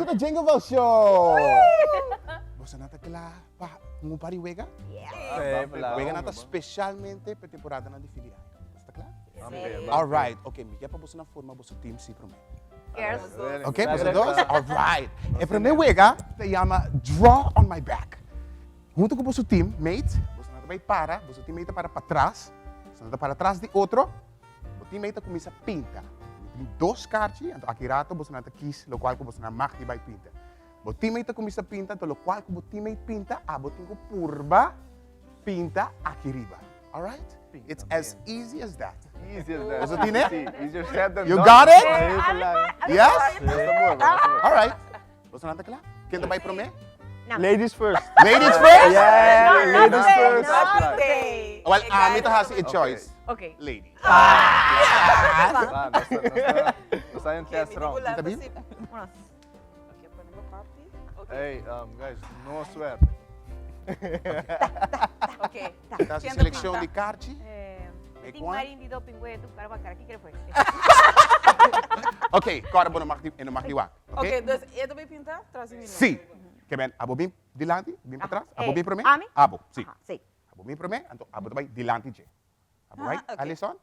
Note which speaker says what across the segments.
Speaker 1: the Jingle Bell Show! Boso nan ta kla pa hunga un par di wega? Wega nan ta specialmente pa e temporadanan di fin di aña. Boso ta kla? Alright, ok, mi ke pa boso nan forma boso team si prome. Ok, boso dos? Alright. E prome wega ta yama Draw on my back. Hunto ku boso team mate, boso nan ta bai para, boso team mate ta para patras, boso nan ta para tras di otro. Bo teammate ta kuminsá pinta. Mi tin dos karchi, anto aki rato bosonan ta kis lokual ku bosonan mag di bai pinta. Bo teammate ta kuminsá pinta, anto lokual ku bo teammate pinta, abo tin ku purba pinta aki riba. Alright? It's as easy as that.
Speaker 2: Easy as that.
Speaker 1: Boso tine?
Speaker 2: Sí, easier said than
Speaker 1: You
Speaker 2: done.
Speaker 1: got it?
Speaker 2: Yes?
Speaker 1: Yes? Alright. Bosonan ta kla? Ken ta bai promé?
Speaker 2: Ladies first.
Speaker 1: Ladies first?
Speaker 2: Yeah, ladies first.
Speaker 1: Well, ami ta hasi e choice.
Speaker 3: Okay.
Speaker 1: Ladies.
Speaker 2: Ah, nos ta, nos ta, nos ta in test round.
Speaker 1: Ta bin?
Speaker 2: Hey, um, guys, no sweat.
Speaker 4: Okay.
Speaker 1: Ta hasi seleccion di karchi.
Speaker 3: Tin marin di doping we tu para bakara. Kikere fue?
Speaker 1: Ok, kòrda bo no mag di, e no mag di wak.
Speaker 4: Ok, dus e ta bay pinta tras di mi lomba.
Speaker 1: Sí. Ke ben, abo bin dilanti, bin patras, abo bin promé?
Speaker 3: Ami?
Speaker 1: Abo, sí.
Speaker 3: Aha, sí.
Speaker 1: Abo bin promé, anto abo ta bay dilanti dje. Abo
Speaker 4: Ah,
Speaker 1: bay,
Speaker 4: ok.
Speaker 1: Alison?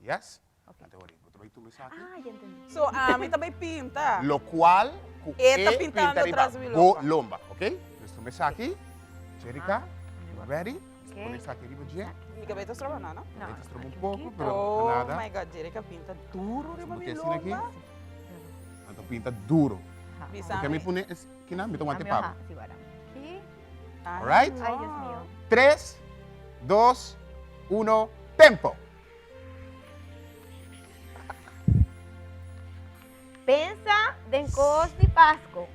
Speaker 1: Yes?
Speaker 3: Ok.
Speaker 1: Anto ori, bo ta bay tuma esaki.
Speaker 3: Ah, ya entendí.
Speaker 4: So, ami ta bay pinta.
Speaker 1: Lokual ku
Speaker 4: E ta
Speaker 1: e
Speaker 4: pintando
Speaker 1: pinta riba
Speaker 4: tras di mi
Speaker 1: bo
Speaker 4: lomba.
Speaker 1: lomba, ok? Dus tuma esaki. Jerika, you ready?
Speaker 3: Ok.
Speaker 1: Pone esaki riba dje.
Speaker 4: Mi cabey ta stroba no, no?
Speaker 3: No,
Speaker 1: Cabey ta stroba un
Speaker 3: aquí
Speaker 1: poco,
Speaker 3: poquito.
Speaker 1: pero
Speaker 4: Oh
Speaker 1: nada.
Speaker 4: my God, Jerika pinta duro riba mi
Speaker 1: Bo te asina aki?
Speaker 4: lomba.
Speaker 1: Anto pinta duro.
Speaker 4: Bisa
Speaker 1: Porque mi
Speaker 4: mi.
Speaker 1: pone es kina, mi ta wante
Speaker 3: Ami
Speaker 1: pabo.
Speaker 3: oha, si wara. Aquí.
Speaker 4: Ay,
Speaker 1: Alright?
Speaker 3: Ay, Dios mío.
Speaker 1: Tres, dos, uno, tempo!
Speaker 3: Pensa den kos di Pasco.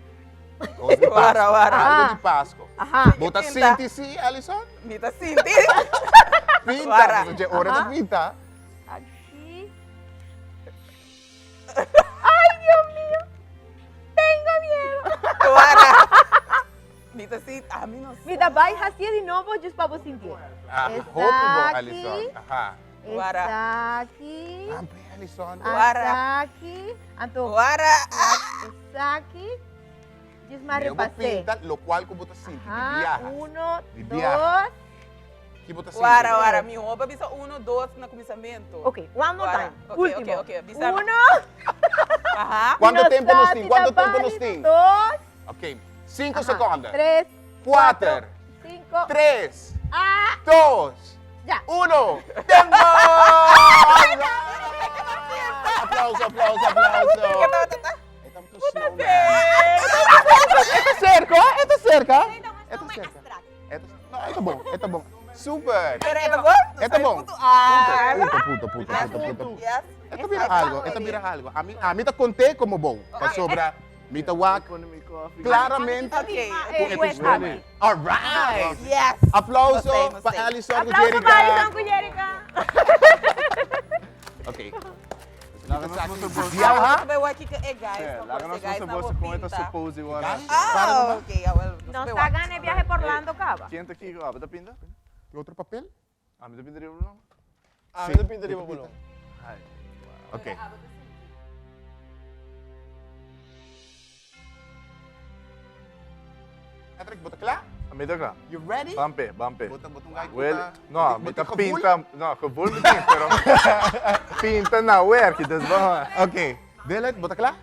Speaker 1: Kos di Pasco.
Speaker 4: Wara, wara.
Speaker 1: Algo di Pasco.
Speaker 3: Aha.
Speaker 1: Bo ta
Speaker 4: Pinta.
Speaker 1: sinti si, Alison?
Speaker 4: Mi ta sinti.
Speaker 1: Pinta.
Speaker 4: Wara.
Speaker 1: Pasobra dje ora ta pinta.
Speaker 3: Aki. Ay, Dios mío. Tengo miedo.
Speaker 4: Wara. Mi ta sinti, ami no sa.
Speaker 3: Mi ta bai hacié di nobo just pa bo sintié.
Speaker 1: Ah, hopi bo, Alison.
Speaker 3: Esaki.
Speaker 1: Aha.
Speaker 4: Wara.
Speaker 3: Esaki.
Speaker 1: Ampe, Alison.
Speaker 4: Wara.
Speaker 3: Esaki. Anto.
Speaker 4: Wara.
Speaker 3: Esaki. Just mas
Speaker 1: Leo bo
Speaker 3: repasé.
Speaker 1: pinta locual cu bo ta sinti di
Speaker 3: Aha,
Speaker 1: biaha.
Speaker 3: uno,
Speaker 1: Di biaha.
Speaker 3: dos.
Speaker 1: Ki bo ta sinti?
Speaker 4: Wara, wara. Mi hopi a bisa uno, dos na cuminsamentu.
Speaker 3: Ok, one more
Speaker 4: Wara.
Speaker 3: time.
Speaker 4: Ok,
Speaker 3: Último.
Speaker 4: ok, ok. Bisa.
Speaker 3: Uno.
Speaker 4: Aha.
Speaker 1: Cuanto
Speaker 3: Nos
Speaker 1: tempo nos
Speaker 3: ta
Speaker 1: tin? Cuanto tempo nos
Speaker 3: tabali,
Speaker 1: tin?
Speaker 3: Dos.
Speaker 1: Ok, cinco
Speaker 3: Aha.
Speaker 1: seconde.
Speaker 3: Tres.
Speaker 1: Cuater.
Speaker 3: Cinco.
Speaker 1: Tres.
Speaker 3: Ah.
Speaker 1: Dos.
Speaker 3: Ya.
Speaker 1: Uno. Tempo! Aplauso, aplauso, aplauso. E ta cerca, e ta cerca. E ta cerca. No, e ta bon, e ta bon. Super.
Speaker 4: Pero e ta bon?
Speaker 1: E ta bon.
Speaker 4: Ah.
Speaker 1: Punto, punto, punto, punto, punto.
Speaker 4: Yes.
Speaker 1: E ta bira algo, e ta bira algo. Ami, ami ta conté como bon. Pasobra Mi ta wak claramente cu e ta ready. All right!
Speaker 4: Yes!
Speaker 1: Aplauso pa Alison cu
Speaker 3: Aplauso
Speaker 1: Jerica.
Speaker 3: pa Alison cu Jerica.
Speaker 1: Ok.
Speaker 2: Laga nos muestra boso.
Speaker 1: Biaha.
Speaker 4: Bay wak kiko e guys.
Speaker 2: Sí, laga nos muestra boso con e ta suppose di wak.
Speaker 4: Ah, ok, awel.
Speaker 3: Nos ta gana e biahe pa Orlando caba.
Speaker 2: Ken ta kiko? Abo ta pinta?
Speaker 1: Tin otro papel?
Speaker 2: Ami ta pinta riba bulon. Ami ta pinta riba bulon.
Speaker 1: Ok. Patrick, bo ta kla?
Speaker 2: Ami ta kla.
Speaker 1: You ready?
Speaker 2: Bampe, bampe.
Speaker 1: Bo ta bo ta un guy ku
Speaker 2: Well,
Speaker 1: ta.
Speaker 2: no, mi ta pinta, no, gevoel mi tin, pero pinta na werki, dus bo.
Speaker 1: Ok. Dylan, bo ta kla?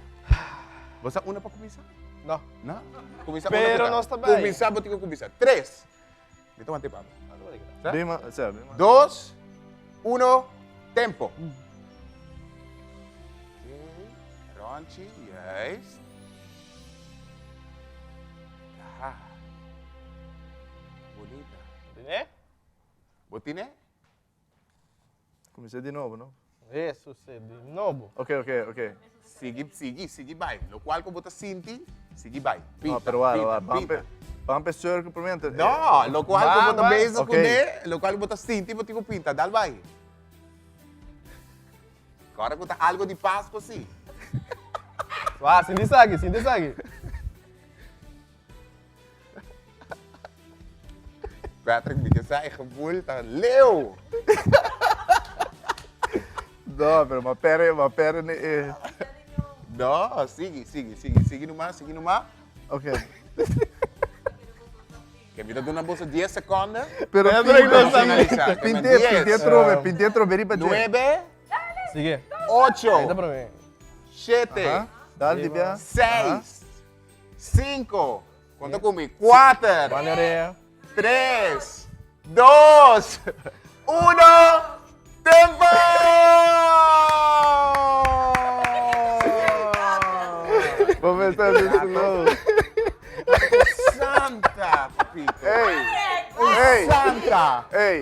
Speaker 1: Bo sa una pa kuminsá?
Speaker 5: No.
Speaker 1: No? Kuminsá una
Speaker 5: Pero
Speaker 1: ku ta.
Speaker 5: nos ta bai.
Speaker 1: Kuminsá, bo tin ku kuminsá. Tres. Mi ta wanta e papa. Sa?
Speaker 2: Bima, sa, bima.
Speaker 1: Dos, uno, tempo. Ok, Ronchi, juist. Aha. Bonita.
Speaker 5: Tine?
Speaker 1: Bo tine?
Speaker 2: Kuminsá di nobo, no?
Speaker 5: Eso sí, di nobo.
Speaker 2: Ok, ok, ok.
Speaker 1: Sigui, sigui, sigui bai. Lokual ku bo ta sinti, sigui bai. Pinta,
Speaker 2: No, pero wara, wara.
Speaker 1: pinta,
Speaker 2: Ban pe,
Speaker 1: pinta.
Speaker 2: ban pe circle primer anto.
Speaker 1: No, lokual ku bo ta
Speaker 5: Ban, ban.
Speaker 1: bezig
Speaker 2: Ok.
Speaker 1: kuné, lokual ku bo ta sinti, bo tin ku pinta. Dal bai. Kòrda ku ta algo di Pasku sí.
Speaker 5: Wah, sinti esaki, sinti esaki.
Speaker 1: Patrick, mi ke sa e gevoel ta leu.
Speaker 2: No, pero m'a perde, m'a perde ne e.
Speaker 1: No, sigui, sigui, sigui, sigui numa, sigui numa.
Speaker 2: Ok.
Speaker 1: Ke mi ta duna boso dies sekonde.
Speaker 2: Pero
Speaker 1: pinta,
Speaker 2: pinte, pinte trobe, pinte trobe riba dje.
Speaker 1: Nuebe.
Speaker 5: Sigue.
Speaker 1: Ocho. Shete.
Speaker 2: Dal di bia.
Speaker 1: Seis. Cinco. Konta ku mi. Kuater.
Speaker 5: Banda
Speaker 1: Tres. Dos. Uno. Tempo!
Speaker 2: Bo mester hasi slow.
Speaker 1: Santa, papito.
Speaker 2: Ey. Ey.
Speaker 1: Santa.
Speaker 2: Ey.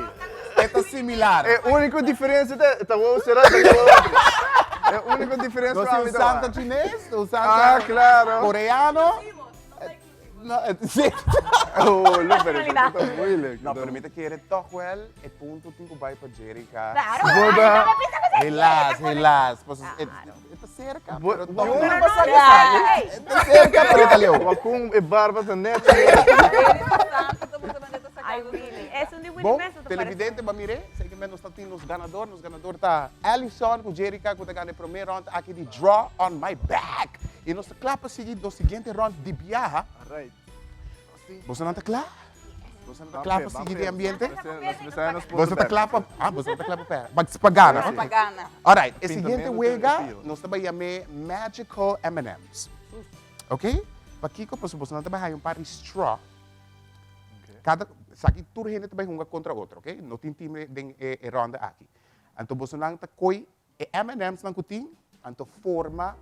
Speaker 1: E ta similar.
Speaker 2: E único diferencia ta, ta wou será ta wou otro. E único diferencia
Speaker 1: Nos
Speaker 2: pa
Speaker 1: tin
Speaker 2: mi
Speaker 1: un
Speaker 2: ta
Speaker 1: santa
Speaker 2: wak.
Speaker 1: chines, un santa
Speaker 2: Ah, claro.
Speaker 1: koreano. No, sí.
Speaker 2: Oh, lo, pero eso ta moeilijk.
Speaker 1: No, pero mi ta kere toch wel e punto tin ku bai pa Jerica.
Speaker 3: Claro.
Speaker 2: Boda.
Speaker 3: Ay, no me piensa que se
Speaker 1: Helaas, helaas. Pues,
Speaker 3: Claro.
Speaker 1: e ta cerca,
Speaker 2: Bo-
Speaker 1: pero
Speaker 2: bo-
Speaker 1: toch
Speaker 2: Pero
Speaker 1: no.
Speaker 3: no, no,
Speaker 1: E ta cerca, pero e ta leu.
Speaker 2: Wakun e barba ta net.
Speaker 3: Ay, Willy. Es un di Willy
Speaker 1: Bom,
Speaker 3: Messi, te parece.
Speaker 1: televidente, ba mire, sei que nos tin nos ganador, nos ganador ta Allison ku Jerica ku ta gana e prome round aki di Draw on My Back. I nos ta kla pa sigui nos siguiente round di biaha.
Speaker 2: Alright.
Speaker 1: Boso nan ta kla? Boso nan ta kla pa sigui den ambiente?
Speaker 2: Boso
Speaker 1: Boso ta kla pa, ah, boso nan ta kla pa pera, pa, pa gana.
Speaker 4: Pa gana.
Speaker 1: Alright, e siguiente
Speaker 2: Pintamento te
Speaker 1: wega
Speaker 2: pio.
Speaker 1: nos ta bai yam'é Magical M&M's. Ok? Pakiko? Pasobra boso nan ta bai haya un par di straw. Kada, esaki tur hende ta bai hunga kontra otro, ok? No tin team den e ronda aki. Anto boso nan ta koi E M&M's nan ku tin anto forma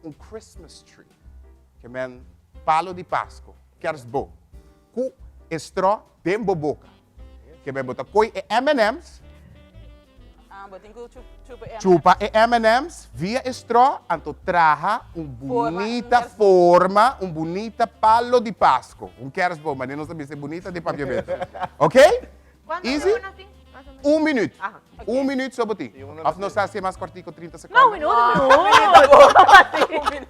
Speaker 1: un Christmas tree, ke men palo di Pasko, kerstboom, ku e stro den bo boka. Ke men bo ta koi e M&M's,
Speaker 4: Ah, bo tin ku chupa e M&M's.
Speaker 1: Chupa e M&M's via e stro anto traha un bunita forma, un bunita palo di Pasko, un kerstboom, manera nos ta bisa e bunita di papiamentu. Ok?
Speaker 3: Cuánto
Speaker 1: Easy?
Speaker 3: tiempo nos tin? Más o menos.
Speaker 1: Un minuut.
Speaker 3: Aha.
Speaker 1: Un minuut so bo tin. Of nos ta haci mas cortico, 30 secondo?
Speaker 3: No, un minuut, un minuut.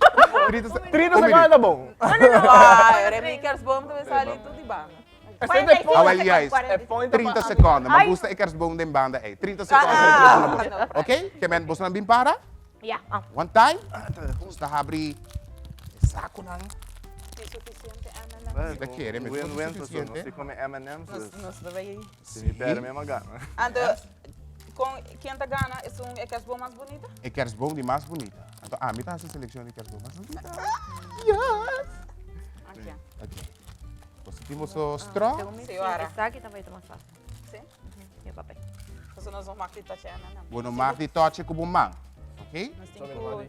Speaker 1: 30 se-
Speaker 5: 30
Speaker 1: un
Speaker 5: secondo
Speaker 1: minuut.
Speaker 5: ta bon.
Speaker 4: Ay, ora mi kerstboom ta sali tur di banda.
Speaker 5: Esei ta e
Speaker 1: Ah, wel
Speaker 5: point.
Speaker 1: juist.
Speaker 5: E point ta
Speaker 1: 30
Speaker 5: pa-
Speaker 1: secondo. Ma
Speaker 3: Ay.
Speaker 1: gusta e kerstboom den banda ey. 30 secondo.
Speaker 4: Ah.
Speaker 1: Ok? Ke men boso nan bin para?
Speaker 3: Ja, ah.
Speaker 1: One time. Nos ta habri e saconan.
Speaker 4: Tin suficiente M&M's.
Speaker 1: Mi ta kere, mi
Speaker 2: Win win
Speaker 1: suficiente.
Speaker 2: paso nos si come M&M's.
Speaker 4: Nos nos ta bay.
Speaker 2: Si mi perde mi a gana.
Speaker 4: Anto con ken ta gana esun e kerstboom mas bunita?
Speaker 1: E kerstboom di mas bunita. Anto ami ta haci seleccion di kerstboom mas bunita. Yes!
Speaker 4: Ok.
Speaker 1: Ok. Boso tin boso straw?
Speaker 4: Si ora.
Speaker 3: Esaki ta bay ta mas facil.
Speaker 4: Si?
Speaker 3: E papel.
Speaker 4: Paso nos no mag di toche M&M.
Speaker 1: Bo no mag di toche cu bo man. Ok?
Speaker 4: Nos tin cu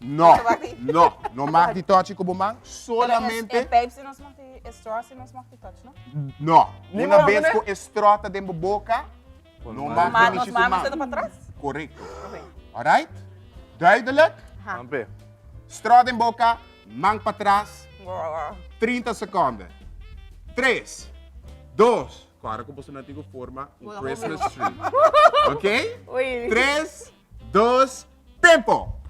Speaker 1: No, no, no mag di tochi ku bo man, solamente.
Speaker 4: E pijp si nos mag di, e straw si nos mag di touch, no?
Speaker 1: No,
Speaker 5: Ni
Speaker 1: una
Speaker 5: man,
Speaker 1: bes
Speaker 5: ne?
Speaker 1: ku e straw ta den bo boka, no mag
Speaker 4: Ma,
Speaker 1: di
Speaker 4: nos
Speaker 1: mishi ku
Speaker 4: man
Speaker 1: man.
Speaker 4: mester ta patras?
Speaker 1: Korekto. Alright? Duidelijk?
Speaker 2: Ampe.
Speaker 1: Straw den boka, man patras, 30 sekonde. Tres, dos, kòrda ku boso nan tin ku forma un Christmas tree. Ok?
Speaker 3: Oei.
Speaker 1: Tres, dos, Tempo!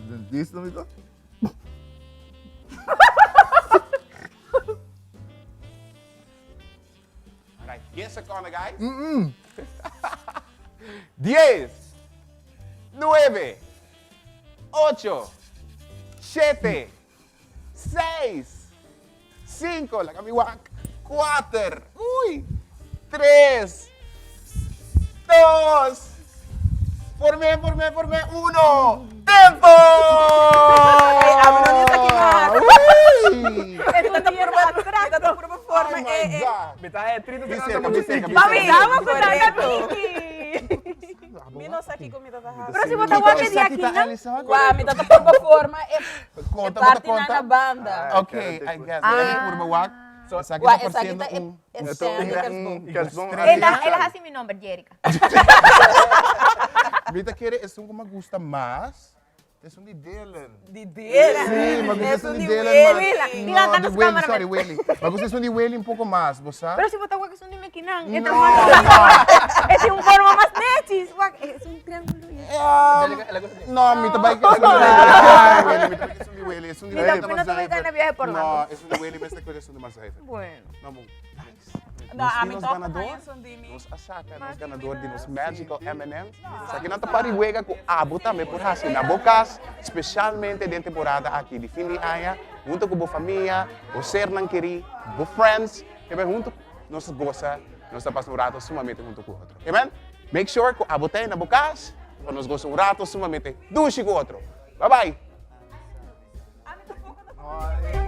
Speaker 2: Dentista mi ta?
Speaker 1: Alright, 10 seconden, guys. 10, 9, 8, 7, 6, 5, laga mi wak, 4, uy, 3, 2, por me, por me, por me, 1, tempo!
Speaker 4: Ey, ami no ni sa ki mas.
Speaker 1: Uy!
Speaker 4: Mi ta purba, mi ta purba forma
Speaker 1: Oh my
Speaker 4: e, e.
Speaker 1: God.
Speaker 5: Mi ta haya 30
Speaker 1: Bi
Speaker 5: secondo
Speaker 1: cerca,
Speaker 5: ta
Speaker 1: bi
Speaker 5: mucho
Speaker 1: cerca,
Speaker 5: tiki.
Speaker 1: bi
Speaker 3: Mami,
Speaker 1: cerca.
Speaker 3: damos con tanta
Speaker 4: Correcto.
Speaker 3: tiki.
Speaker 4: Mi no sa kiko mi ta hasi.
Speaker 3: Pero si bo ta wak di
Speaker 1: Esaki ta
Speaker 3: aki, no?
Speaker 1: Allison?
Speaker 4: Wa, mi ta purba forma e, e
Speaker 1: Conta, bota
Speaker 4: parti na
Speaker 1: conta.
Speaker 4: na banda.
Speaker 2: Ah,
Speaker 1: Ok, I guess. Ah. Purba wak. Esaki
Speaker 4: Wa,
Speaker 1: ta
Speaker 4: esaki
Speaker 1: parciendo
Speaker 4: ta e,
Speaker 1: un...
Speaker 4: e stand di kerstboom.
Speaker 2: Kerstboom.
Speaker 3: El a, el a hasi mi nomber, Jerica.
Speaker 1: Mi ta kere esun ku mi a gusta mas.
Speaker 2: Esun di Dylan.
Speaker 4: Di Dylan.
Speaker 1: Sí, mi gusta esun
Speaker 4: Esun
Speaker 1: di
Speaker 4: di
Speaker 1: Dylan mas.
Speaker 4: Willy.
Speaker 3: Dylan,
Speaker 1: No,
Speaker 3: ta
Speaker 1: di
Speaker 3: nos
Speaker 1: Willy,
Speaker 3: cameraman.
Speaker 1: sorry, Willy. Mi gusta esun di Willy un poko mas, bo sa?
Speaker 3: Pero si bo ta wak esun di Mekinan, e ta
Speaker 1: No.
Speaker 3: mas. E tin un forma mas nechis. Wak, es un triángulo.
Speaker 1: No, mi ta bai ku Willy, mi ta bai ku esun di Willy. Esun di
Speaker 3: Mi
Speaker 1: Willy
Speaker 3: ta
Speaker 1: ta mas
Speaker 3: no ta bai
Speaker 1: zuiver.
Speaker 3: gana viahe pa
Speaker 1: No,
Speaker 3: Orlando.
Speaker 1: esun di Willy mester ku esun di mas zuiver.
Speaker 3: Bueno.
Speaker 1: No, bon. Nice.
Speaker 4: No,
Speaker 1: Nos
Speaker 4: a
Speaker 1: tin
Speaker 4: mi
Speaker 1: nos
Speaker 4: toch
Speaker 1: ganador.
Speaker 4: haña esun di mi.
Speaker 1: Nos a saka nos ganador di nos Magical M&M's. Esaki nan ta pari wega ku abo tambe por hasi na bo kas, spesialmente den temporada aki di fin di aña, hunto ku bo famia, bo sernan kerí, bo friends. Amen. Hunto nos ta gosa, nos ta pasa un rato sumamente hunto ku otro. Amen. Make sure ku abo ta ei na bo kas pa nos gosa un rato sumamente dushi ku otro. Bye bye.
Speaker 4: Ami tampoco ta.